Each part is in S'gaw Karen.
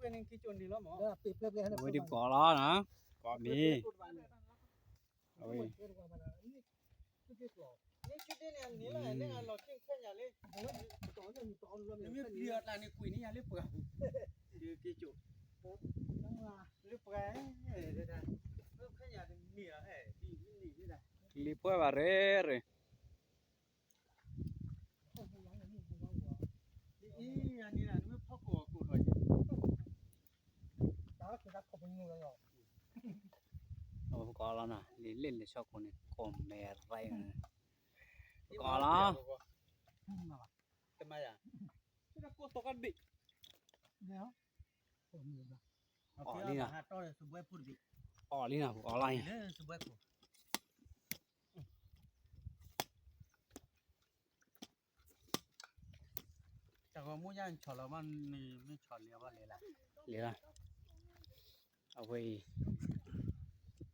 ဖဲန့ၣ်က့ၤကၠိန့ၣ်လီၤမး, ဝဲဒ်ပကိးလီၤနီၤ, ကိးမ့ၢ်, အဝဲ နမ့ၢ်ပျံၤအီၤတၢ်န့ၣ် ကွံာ်န့ၢ်ယၤလၢပှၤပူၤ, က့ၤကၠိ, လၢပှၤ, လံဖှဲဘၣ်ရ့ရ့, ပကိးလီၤနီၤ, လံလ့ၣ်လံဆီခိၣ်န့ၣ် ကိးမဲာ်ရၢ်, ပကိးလီၤ, တမၤယၤ, ကိးသီကဘ့ၣ်, အီၣ်လံနီၤ, အီၣ်လံနီၤ ပကိးလီၤအံၤ, တၢ်ဂီၤမူယါဆီၣ်လီၤဘၣ်န့ၣ် မ့ၢ်ဆီၣ်လံဘၣ်လဲၤလၢ, လဲၤလၢ, အဝဲအံၤ,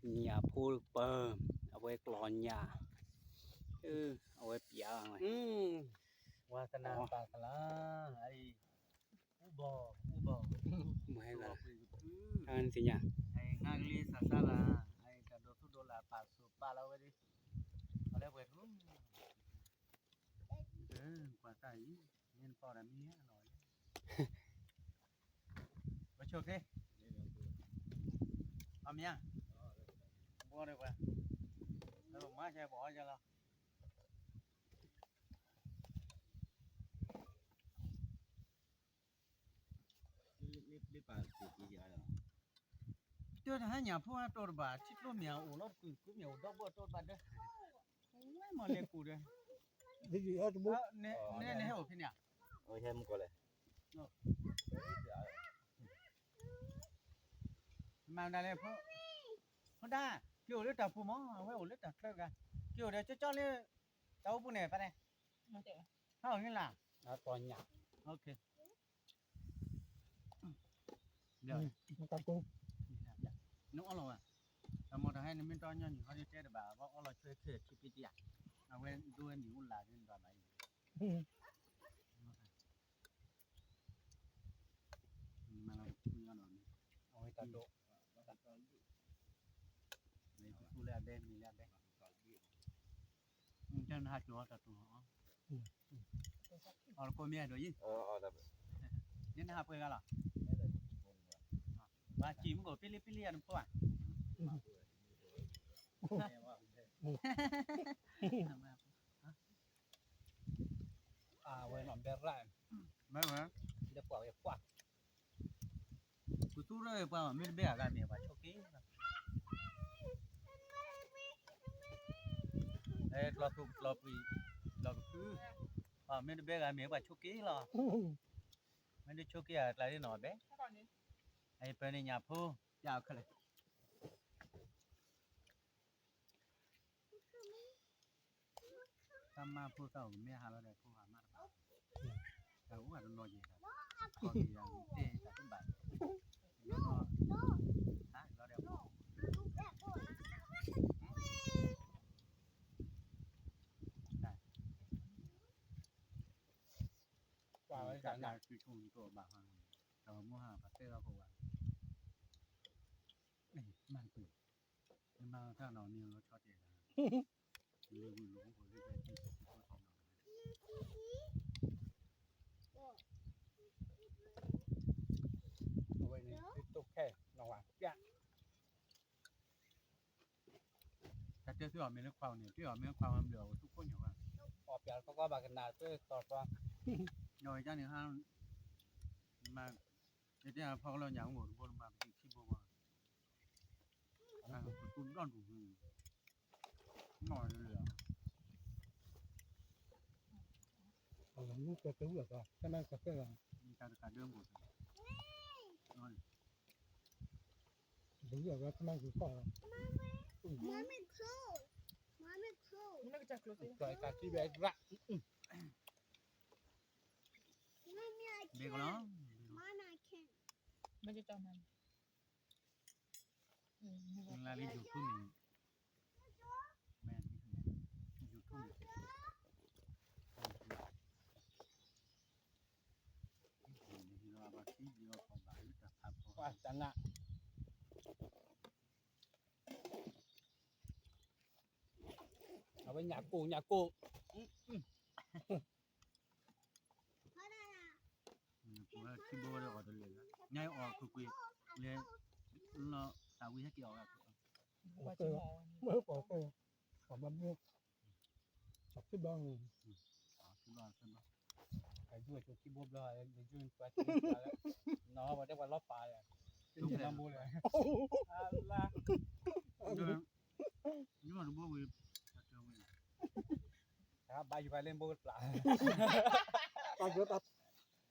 ညၣ်ဖိပၢ, အဝဲကျီညၣ်, အဝဲပျးလီၤ, ဝါသနၢ်ပာ်ကလါ, အံၤ, အူဘီ, အူဘီ, မဟဲလၢ, သ့ၣ်ညါ, ငါကလံၤစၢ်စၢ်လၢ, တၢ်ဒိးသူၣ်ဒိးလၢ်ပာ်စိၤပာ်လီၤဝဲဒၣ်, အလၢပှဲၤထူ ကွၢ်တၢ်အံၤ, မ့ၢ်နပီၢ်ဒီးမ့ၢ်လီၤ, ပဆိၣ်ခ့, အမ့ၢ်ဧါ, ဘီဒီးပှၤ, လၢပမၤဆဲပအီၣ်ယလီၤ, တၢ်တဟါညၣ်ဖိဟဲတိၢ်တဘၣ် ထံကျိမ့ၢ်အိၣ်လီၤတကုာ်တကုာ်မ့ၢ်အိၣ်ဒီဘိတိၢ်တဘၣ်ဒၢ, မ့ၢ်လဲၤကူၣ်ဒီး, နဲနဟဲအိၣ်ဖဲန့ၣ်ဧါ, ဟဲမုၢ်ကီၢ်လဲၣ်, မၤဒၣ်လဲၣ်, ဖိဒါ, က့ၤအိၣ်လၢတၢ်ပူၤမး အဝဲအိၣ်လၢတၢ်ချၢဂၤ, က့ၤအိၣ်ဒီးကၠီကၠီလၢ, တၢ်အိၣ်ပူၤန့ၣ် ပၢ်န့ၣ်, ဟဲအိၣ်န့ၣ်လၢ, ညၣ်, နအီၣ်လီၤဝဲ, တၢ်မီၢ်တၢ်ဟဲနမ့ၢ်တီညီနုၢ်ဟီဒ်တဲတဘၣ် ဘၣ်အီၣ်လီၤဆွဲခဲထံပ့တယၣ်, အဝဲဒိဝဲနံၣ်အိၣ်လၢ်ဒ်နဒွးဘၣ်အံၤ, မၤလီၤတဖုအီၤနီၤ, အဝဲတၢ်ဒိး, ပသူလၢအဘဲမ့ၤလၢအဘဲ, တၢ်နဟးကၠီၤတၢ်တိၤ, အီၣ်တကိးမ့ၢ်အဒိးယံၤ, နနဟးပှဲၤဂၤလီၤ, ဘၣ်စံၣ်မုၢ်ကိၣ်ပ့လ့ပ့လ့ယၤနဖိဧါ, အဝဲနီၢ်ဘဲရၣ်, မ့ၢ်ဝဲ, လၢပှၢ်ဝဲပှၢ် ပသူရၢပှၤမ့ၢ်တဘဲအဂၤမ့ၢ်ပှၤဆိးက့, အဲ ကျီသူကျီပှံၤ, ကျီကဖု, ပှၤမ့ၢ်တဘဲဂၤမ့ၢ်ပှၤဆိးက့လီၤ, မ့ၢ်တဆိးက့အကျါဒ်နီၢ်ဘဲ, အပၢၤန့ၣ်ညၣ်ဖိ, ပျးခဲလၢာ် တၢ်မၤဖိသၣ်အိၣ်မ့ၢ်ဟးလီၤဒီးဖိဟးမၤတဘၣ်, တၢ်အိၣ်အတနီၤယဲၢ်, ခီက့ၤယၤတဲတၢ်တဘၣ်, ဟးလီၤဒီးဖိ, ကွၢ်ဝဲတၢ်နာ်, တၢ်မူဟးပှၤတဲလီၤဖိဝဲ, မၤတပှဲၤ, နမၤတၢ်နီၤန့ၣ်လီၤဆီတဲာ်, လၢဝံၤလီၤအိၣ်လၢ, အဝဲန့ၣ် တိၢ်ခဲနီၤဝဲ, ပျး တၢ်တဲသုအီၤမ့ၢ်လၢခွါန့ၣ် ပျဲအီၤမ့ၢ်ခွါဝဲဘျုးအီၤသူခိၣ်ညါဝဲ, အီၣ်ပျးတကီကီဘၣ်ကနၣ်သ့တီတီ, ယဝဲဒၣ်န့ၣ်ဟါ, နမၤ, ယတဲဖီကလီညါအိၣ်တဘိနမၤပတံၤခံဘိဘၣ်, ပသူဒီဒူၣ်, နီၢ်လၢ, တၢ်တကးဒၢမူ, ဘုရားကမၢ်ကူကီၢ်, Mommy close, Mommy close, ကၢ်ကၢ်ကံဘဲရၣ်, မ့ၢ်ကလီၤ, Mommy I can't, မ့ၢ်ကတၢၢ်မၤ, မ့ၢ်ကလီၤ, လၢလၢယိၤထူန့ၣ်, မ့ၢ်, ယိၤထူန့ၣ်, ဟ့ၣ်လီၤဘၣ်ခံဘျီ ပှၤဘၣ်လၢတၢ်ဖး တၢ်နး, အဝဲညၣ်ကိၢ် ညၣ်ကိၢ်, ပှၤခံဘိဒီးအီၤတလၢာ်လီၤ, ညါအီၤကွ့ၢ်ကွ့ၢ်, လဲၤလီၤတၢ်ဝံၤဟဲက့ၤအီၤ, မ့ၢ်ပှၤကဲ, ပှၤဘၣ်ဘိ, ပှၤခံဘိ, ခံဘိ, ခံဘိ, ခံဘိဘျီ, နီၢ်ပှၤတဲပှၤလီၤပာ်, နဘိလဲၣ်, အလါ, တဘိဝံၤ, ဘါယူၤပှၤလၢဘိကပျၢ်,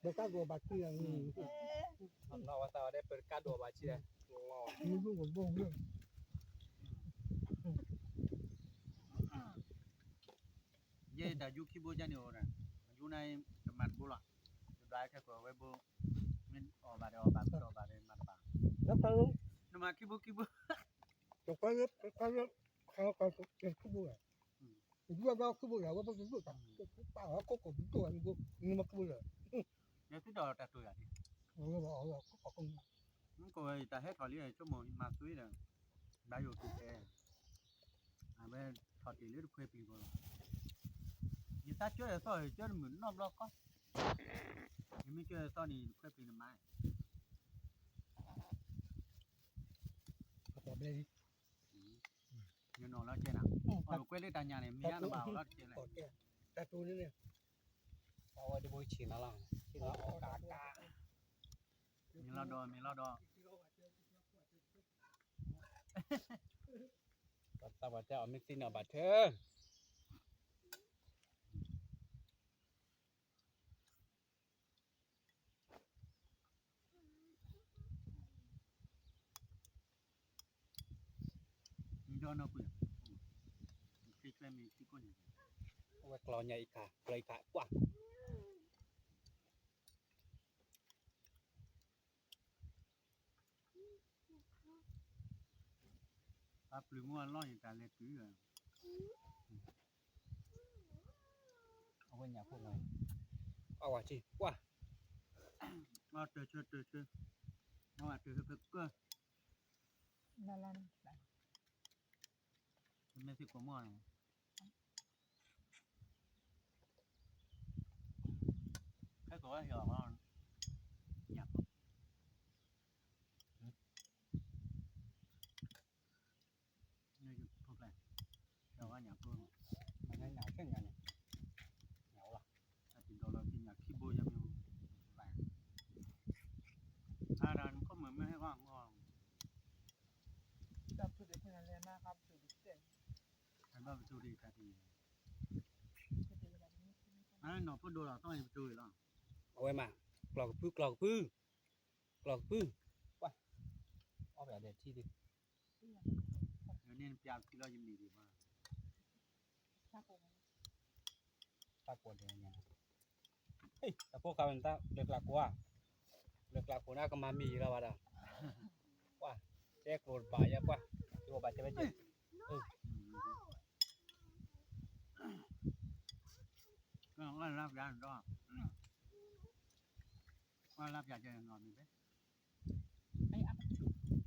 ပကးဒိးဘၣ်ဆံး, နီၢ်ဝဲသးဝဲဒၣ်ပကးဒိးဘၣ်ဆံး, ယဲတၢ်ယူခံဘိကန့ၣ်အိၣ်, ယူန့ၣ် တမၤတဘိလီၤ, တဘျီခဲကိာ်ဝဲဘိ, မ့ၢ်အီၣ်ဘၣ်ဒီးအီၣ်ဘၣ် မ့ၢ်တအီၣ်ဘၣ်ဒီးမၤတဘၣ်, နမၤခံဘိခံဘိ, ခံဘိ, ခံဘိ, နမၤခံဘိလၢာ်, နသုဒီးတၢ်တိၢ်ယၤန့ၣ်, ကိးဝဲတၢ်ဟဲထီၣ်လံ ဆိကမိၣ်မၤသွံဒီး, ဘၣ်ယိၣ်က့ၤတဲ, အဝဲထီၣ်တ့ၢ်လၢတခွဲးပျံၤဖိလီၤ, ယသးကၢအသီၣ် ကၢတမုာ်နီတဘျီဃီ, ယမ့ၢ်ကၢအသီၣ်န့ၣ် ယတခွဲးပျံၤနမၤ, ယနီၢ်လီၤကဲနၤ, ကွဲးလၢတၢ်ညၣ်န့ၣ် မ့ၢ်အါနဘၣ်အီၤလီၤတကဲလဲၣ်, တၢ်တိၢ်န့ၣ်, အဝဲတဘိဆံးနၤလီၤ, ဆံးနၤအီၣ်ကးကး, မ့ၢ်လီၤဒီး မ့ၢ်လီၤဒီး, ပှၤသးပှၢ်တဲအီၤမ့ၢ်သ့န့ၣ်အီၣ်ဘၣ်ထၢ ဒီးနီၢ်ကွံာ်, အဝဲကျီညါအံၤခါ ကျီအံၤခါကွၢ်, ပှၤပျုၤမူအလီၢ်ယတၢ်လဲၤတုၤ, အဝဲညၣ်ဖိနီၤ, အဝဲထံကွၢ်, အတၢၢ်ဆၢတၢၢ်ဆၢ, အဝဲတၢၢ်ဆၢကကၢ, မ့ၢ်သ့ၣ်ကိးမီၢ်န့ၣ်, ဟဲကိးဝဲဟ့ၣ်အီၤ, ညၣ်ဖိ, ဖိကျဲ, ဟ့ၣ်အီၤဝဲညၣ်ဖိ, ညၣ်ဆဲညါန့ၣ်, ညၣ်အိၣ်လီၤ, အတံၤဒီးလီၤက့ၤညၣ်ခံဘိယမ့ၢ်, အါဒီးနခိၣ်မုၢ်မ့ၢ်ဟဲဂီၢ်ဂီၢ်, ဘၣ်ပတူၢ်ဒံးတၢ်တမံၤ, အနီၢ်ဖိဒိၣ်လီၤ သီၣ်အံၤပတူၢ်လီၤ, အဝဲမး, ကျီၢ်ကပုၢ် ကျီၢ်ကပုၢ်, ကျီၢ်ကပုၢ်, ကွၢ်, အီၣ်ဘၣ်ဒဲးထံဒံး, နပျးပထံလီၤယမ့ၢ်ဒံးဘၣ်, တၢ်ကိးဒဲးညါ, တၢ်ဖိခါဝဲနတၢ် လၢကျးကိးဧါ, လၢကျးကိးန့ၣ်ကမၤမံၤယံၤလီၤဘၣ်ဒီး, ကွၢ်, တဲကျိၤတဘၣ်ယဲကွၢ်, ယအိၣ်ဘၣ်တဲဝဲကဲ, ကွၢ်လၢပျးကဲနီၤမ့ၢ်ဘဲ တဖဲနီၤ, အါတၢ်ဒိၣ်လီၤ,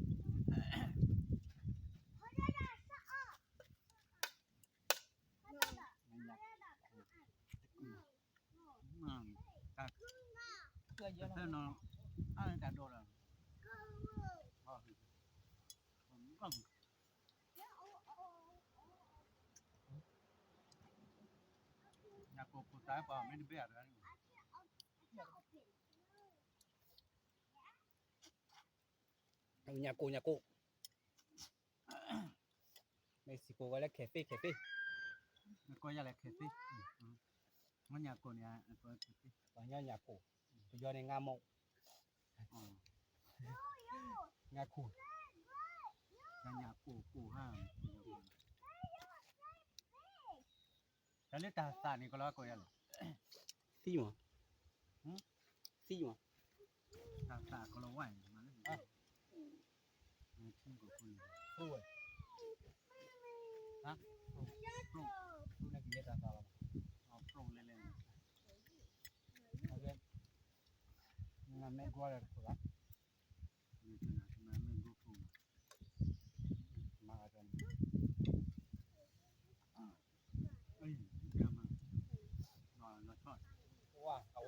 ညၣ်ကိၢ်ခိၣ်သၣ်ပှၤမ့ၢ်တဘ့ၣ်ဧါ, ညၣ်ကိၢ် ညၣ်ကိၢ်, မ့ၢ်စံၣ်ကိၣ်ဝဲလၢ cafe, cafe, မ့ၢ်ကိးယၤလဲၣ် cafe, မ့ၢ်ညၣ်ကိၢ်န့ၣ်, ပှၤညီညၣ်ကိၢ်, ပယီၤန့ၣ် ငါးမုန့်, ငါးခု, ညၣ်ကိၢ်ကိၢ်ဟါ, တၢ်လၢတၢ်သၣ်န့ၣ် ကလီၤကိးယၤလဲၣ်, သံမး, သံမး, တၢ်သၣ်ကလီၤဝါန့ၣ်, ထံကိၢ်ကိၢ်န့ၣ်, ဖျိဝဲ, ဖျိ, ဖျိန့ၣ်ကယဲၢ်တၢ်သၣ်လီၤ, ဖျိလဲၤလဲၤန့ၣ်, နမ့ၢ်ကွၢ်လၢတခိၣ်ဘၣ်, မ့ၢ်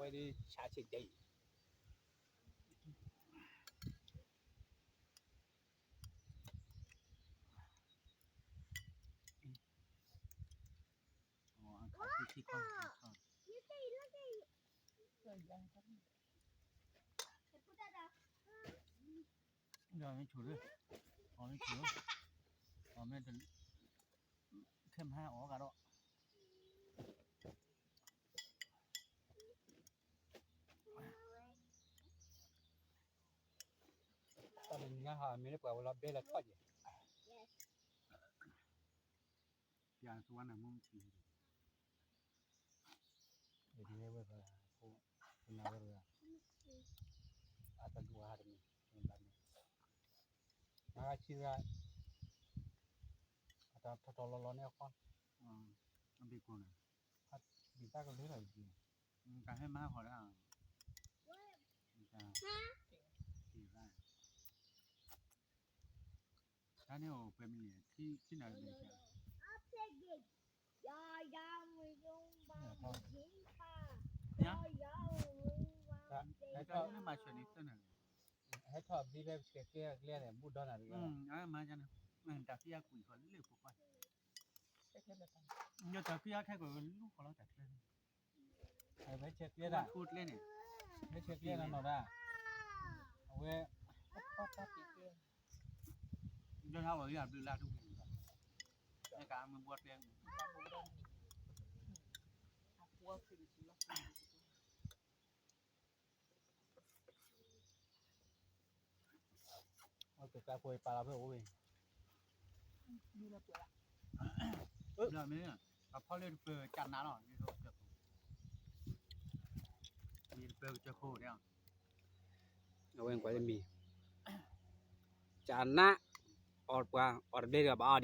ဝဲဒၣ်ဆါဆံးဒဲးအံၤ မ့ၢ်ဆိလၢ အီၤမ့ၢ်ဆိလၢ အီၤမ့ၢ်တ ခဲမဟါအီၣ်ကဒီး တၢ်တနံၤညါဟးမ့ၢ်လၢပှၤဝဲလီၤဘဲလီၤထီၣ်ယဲၢ် ပျၢ်သဝါနၢ်မူမထံၣ် ဒ်ဝဲ ပနၢ်ဝဲတဂၤ အတလူၤအဟးတမံၤ ဘၣ်မ့ၢ် မၤဂၤဆံဂၤ အတၢ်ထီၣ်ထီၣ်လီၤလီၤန့ၣ်အဃီ အဘ့ၣ်ကိၢ်န့ၣ် ဒ်တၢ်ကလၢထီၣ်ယံၤ တၢ်ဟဲမၤဟီၣ်ဒၣ် တၢ် တၢ်န့ၣ်အိၣ်ပှဲၤမံၤန့ၣ် ထံၣ်နၤကဘ့ၣ် ဟဲထီၣ်ဘံၣ်ဖဲ ဆဲးကျဲ အကျဲန့ၣ် ဘူးဒီးနၤတဂၤ မၤန့ၣ် တၢ်ဖံးအကွံာ်ဃီလၢလၢပှဲၤပှဲၤ တၢ်ဖံးအခဲကိးလူၤဃီလီၤတၢ်ကျဲန့ၣ် မ့ၢ်ဆဲးကျဲဒၣ် မ့ၢ်ဆဲးကျဲနီၢ်နီၢ်ဒၣ် အဝဲ ဒီးဟးဝဲယဘျုးလၢတဝံၤဘၣ် နကမ့ၢ်ဘှီကျဲ အကကါဖိပာ်လီၤဖဲအိၣ်ဝဲ မ့ၢ် အဖီလၢတပၢၤကနးလီၤ မ့ၢ်တပၢၤကစၢၢ်ခိၣ်ဒဲး အဝဲကွၢ်လၢမံၤ ကနး အီၣ်ပှၤ အီၣ်တဘျဲၣ်တဂၤဘၣ်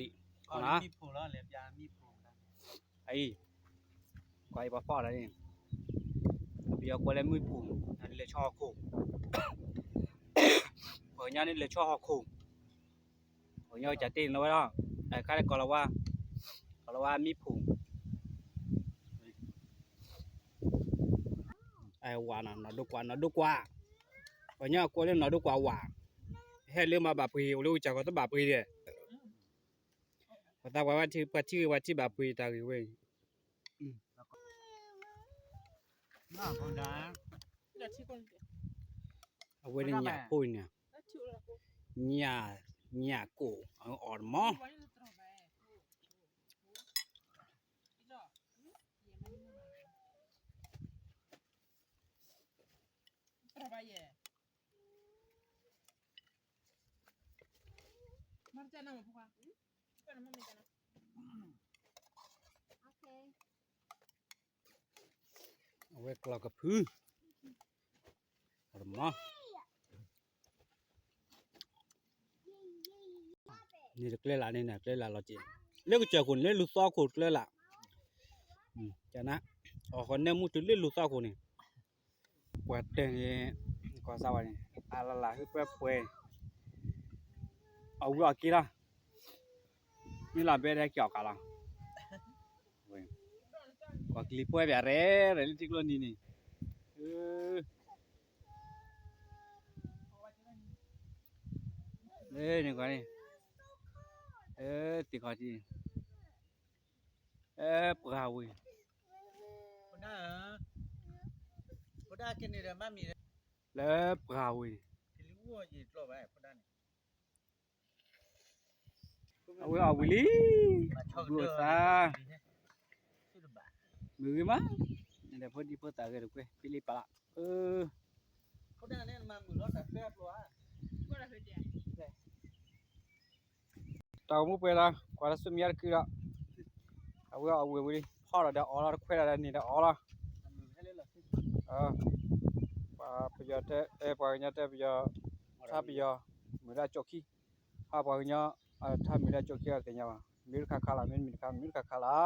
အီၤဒံး အံၤ ကွၢ်အံၤပှၤဖီၣ်တၢ်န့ၣ် ပယီၤကိးလၢမုၢ်ဖူး နလဲၤဆီဟီၣ်ခိၣ် ပှၤကညီန့ၣ်လဲၤဆီဟီၣ်ခိၣ် ပှၤကညီကတ့ၢ်န့ၣ်လီၤဝဲလီၤ ခါလၢကီၢ်လီၤဝါ ကီၢ်လီၤဝါမံၢ်ဖူး ဝၤနီၤ နီၢ်ဒိကွၢ် နီၢ်ဒိကွၢ် ပှၤကညီကိးလၢနီၢ်ဒိကွၢ်ဝၤ ဟဲလၢမၤဘၣ်ပှ့ၤ အိၣ်လၢကစၢ်ကီးတဘၣ်ပှ့ၤဒဲး ပှၤသးပှၢ်ဝဲထံ ပှၤထံဂ့ၤ ပှၤထံဘၣ်ပှ့ၤတၢ်ဂ့ၤဝဲ အဝဲန့ၣ်ညၣ်ဖိအံၤန့ၣ် ညၣ် ညၣ်ကိၣ် အီၣ်တမီၤ အဝဲကျီၢ်ကဖု အီၣ်တမီၤ န့ၣ်တကျဲလၢ်န့ၣ် ကျဲလၢ်လီၤက့ၤ လၢကစၢၢ်ခိၣ်န့ၣ် လၢလူၤသီခိၣ်တကျဲလၢ် ကနး အီၣ်ဃီနဲမူတုၤလၢလူၤသီခိၣ်န့ၣ် ပှၤတဲန့ၣ် ကီၢ်စၢ်ဝဲန့ၣ် အလၢ်လၢ်ဟၢဖၢပှဲၤ အဝံၤအီၣ်က့ၤလီၤ မ့ၢ်လီၤဘဲဒဲက့ၤအီၣ်ကးလီၤ ပှၤကလံၤပှဲၤဘၣ်ရဲၣ်ရဲၣ်လၢထံကျိနံၤန့ၣ် လၢန့ၣ်ကွၢ်န့ၣ် သ့ၣ်ခီၣ်ထံး ပှၤဝံၤ လၢပှၤဝံၤန့ၣ် အဝဲအီၣ်ဝံၤလံ ဘျုးသး မုာ်ဂ့ၤမး နဒီးဖိဒံဖိသၣ်ဂဲၤတကွဲ ဖံလံပာ်လၢ တၢ်ကမူပှဲၤဒီး ကွၢ်လၢဆူမဲာ်ညါတကုဒီး အဝဲအီၣ်ဝံၤဝံၤလံ ဖီၣ်ဒီးဒီးအီၣ်လီၤ တခွဲးဒီးဒီးန့ၣ်ဒီးအီၣ်လီၤ ပှၤပယီၤတဲ ပှၤကညီတဲပယီၤ ထါပယီၤ မုာ်လၢအကၠိၣ်ခံ ဟးပှၤကညီ ထါမုာ်လၢအကၠိၣ်ခံအီၤတသ့ၣ်ညါဘၣ် မ့ၢ်တခါခါလီၤ မ့တမ့ၢ်တခါ မ့ၢ်တခါခါလီၤ